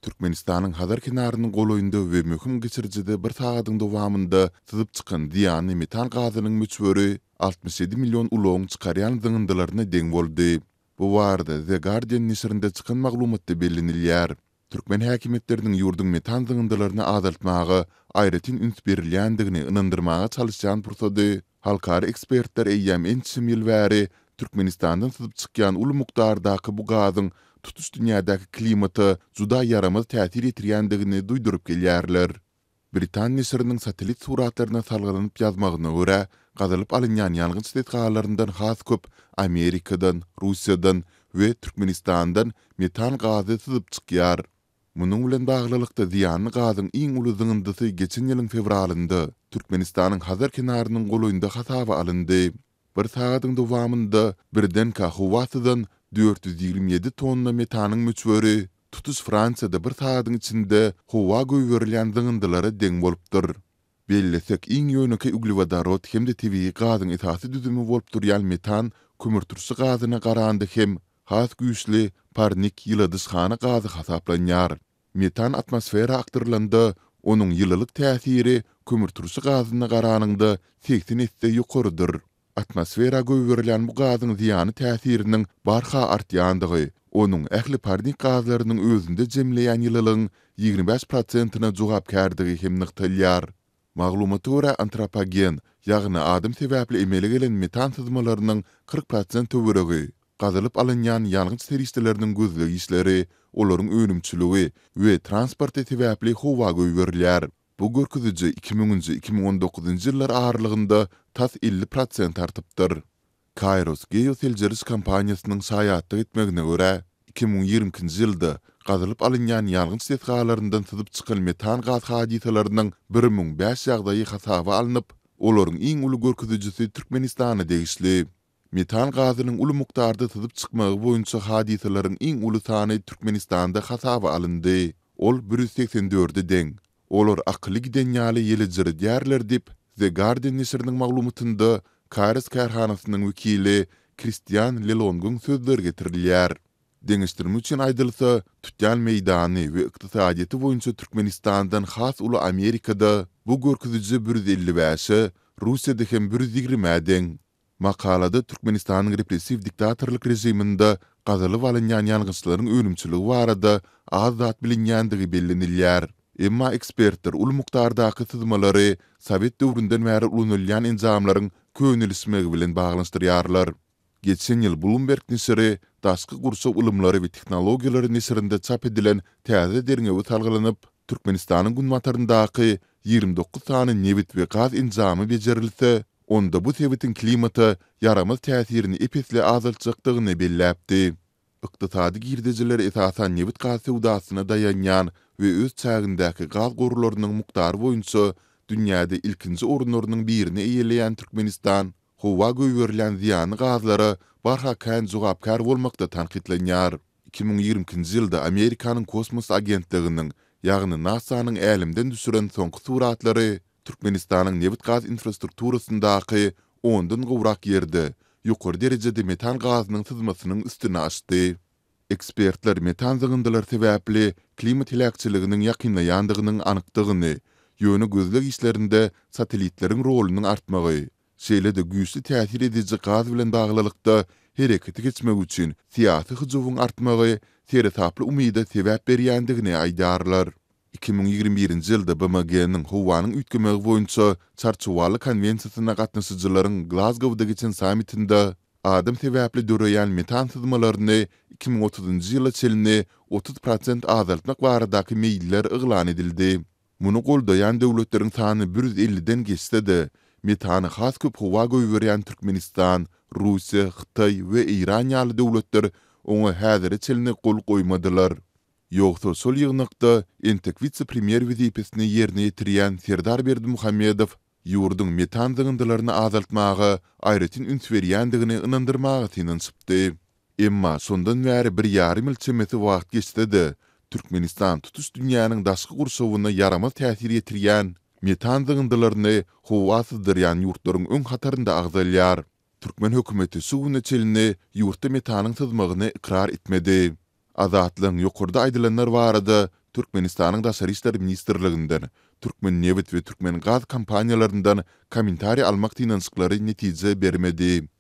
Türkmenistanyň Hazar kenarynyň golaýynda we möhüm geçirijide bir sagadyň dowamynda syzyp çykan zyýanly metan gazynyň möçberi 67 million ulagyň çykarýan zyňyndylaryna deň boldy. Bu barada The Guardian neşirinde çykan maglumatda bellenilýär. Türkmen häkimiýetleriniň ýurduň metan zyňyndylaryny azaltmaga aýratyn üns berilýändigini ynandyrmaga çalyşýan pursady halkara ekspertler eýýäm ençeme ýyl bäri Türkmenistandan syzyp çykýan uly mukdardaky bu gazyň tutuş dünýädäki klimata juda ýaramaz täsir ýetirýändigini duýduryp gelýärler. Britan neşiriniň satellit suratlaryna salgylanyp ýazmagyna görä, gazylyp alynýan ýangyç desgalaryndan has köp Amerikadan, Russiýadan we Türkmenistandan metan gazy syzyp çykýar. Munuň bilen baglylykda, zyýanly gazyň iň uly zyňyndysy geçen ýylyň fewralynda Türkmenistanyň Hazar kenarynyň golaýynda hasaba alyndy. Bir sagadyň dowamynda birdenkä howa syzan 427 tonna metanyň möçberi tutuş Fransiýada bir sagadyň içinde howa goýberilýän zyňyndylara deň bolupdyr. Bellesek, iň ýönekeý uglewodorod hem-de tebigy gazyň esasy düzümi bolup durýan metan kömürturşy gazyna garanda hem has güýçli parnik ýyladyşhana gazy hasaplanýar. Metan atmosfera akdyrylanda, onuň ýylylyk täsiri kömürturşy gazyna garanyňda 80 esse ýokarydyr. Atmosfera goýberilýän bu gazyň zyýanly täsiriniň barha artýandygy, onuň ähli parnik gazlarynyň özünde jemleýän ýylylygyň 25 prosentine jogapkärdigi hem nygtalýar. Maglumata görä, antropogen, ýagny adam sebäpli emele gelen metan syzmalarynyň 40% töweregi, gazylyp alynýan ýangyç serişdeleriniň gözleg işleri, olaryň önümçiligi we transporty sebäpli howa goýberilýär. Bu görkeziji iki müňünji, 2019-njy ýyllar aralygynda tas 50% artypdyr. Kayrros geoseljeriş kompaniýasynyň şaýatlyk etmegine görä, 2022-nji ýylda gazylyp alynýan ýangyç desgalaryndan syzyp çykan metan gaz hadysalarynyň 1005 ýagdaýy hasaba alnyp, olaryň iň uly görkezijisi Türkmenistana degişli. Metan gazynyň uly mukdarda syzyp çykmagy boýunça hadysalaryň iň uly sany Türkmenistanda hasaba alyndy. Ol 184-e deň. Olar akyly giden ýaly ýelejiredýärler diýip, The Guardian neşiriniň maglumatynda Karis kärhanasynyň wekili Kristian Lelongyň sözleri getirilýär. Deňeşdirme üçin aýdylsa, tutýan meýdany we ykdysadyýeti boýunça Türkmenistandan has uly Amerikada bu görkeziji 155-e, Russiýada hem 120-ä deň. Makalada Türkmenistanyň repressiw diktatorlyk režiminde gazylyp alynýan ýangyçlaryň önümçiligi barada az zat bilinýändigi bellenilýär. Emma ekspertler uly mukdardaky syzmalary sowet döwründen bäri ulanylýan enjamlaryň könelişmegi bilen baglanyşdyrýarlar. Geçen ýyl Bloomberg neşiri Daşky gurşaw ylymlary we tehnologiýalary neşirinde çap edilen täze derňewe salgylanyp, Türkmenistanyň günbataryndaky 29 sany nebit we gaz enjamy bejerilse, onda bu sebitiň klimata ýaramaz täsirini ep-esli azaltjakdygyny belläpdi. Ykdysady girdejileri esasan nebit-gaz söwdasyna daýanýan we öz çägindäki gaz gorlarynyň mukdary boýunça dünýäde ilkinji orunlarynyň birini eýeleýän Türkmenistan howa goýberilýän zyýanly gazlara barha kän jogapkär bolmakda tankytlanýar. 2022-nji ýylda Amerikanyň kosmos agentliginiň, ýagny NASA-nyň älemden düşüren soňky suratlary Türkmenistanyň nebit-gaz infrastrukturasyndaky ondan gowrak ýerde ýokary derejede metan gazynyň syzmasynyň üstüni açdy. Ekspertler metan zyňyndylary sebäpli klimat heläkçiliginiň ýakynlaýandygynyň anykdygyny, ýöne gözleg işlerinde satellitleriň rolunyň artmagy, şeýle-de güýçli täsir ediji gaz bilen baglylykda herekete geçmek üçin syýasy hyjuwyň artmagy seresaply umyda sebäp berýändigini aýdýarlar. 2021-nji ýylda BMG-niň Howanyň üýtgemegi boýunça Çarçuwaly konwensiýasyna gatnaşyjylaryň Glazgowda geçen sammitinde adam sebäpli döreýän metan syzmalaryny 2030-njy ýyla çenli 30 prosent azaltmak baradaky meýiller yglan edildi. Muny goldaýan döwletleriň sany 150-den geçse-de, metany has köp howa goýberýän Türkmenistan, Russiýa, Hytaý we Eýran ýaly döwletler oňa häzire çenli gol goýmadylar. Ýogsa şol ýygnakda entek wise-premýer wezipesini ýerine ýetirýän Serdar Berdimuhamedow ýurduň metan zyňyndylaryny azaltmaga aýratyn üns berýändigini ynandyrmaga synanyşypdy. Emma şondan bäri bir ýarym ýyl çemesi wagt geçse-de, Türkmenistan tutuş dünýäniň daşky gurşawyna ýaramaz täsir ýetirýän metan zyňyndylaryny howa syzdyrýan ýurtlaryň öň hatarynda agzalýar. Türkmen hökümeti şu güne çenli ýurtda metanyň syzmagyny ykrar etmedi. Azatlygyň ýokarda aýdylanlar barada Türkmenistanyň Daşary işler ministrliginden, Türkmennebit we Türkmengaz kompaniýalaryndan kommentariý almak synanyşyklary netije bermedi.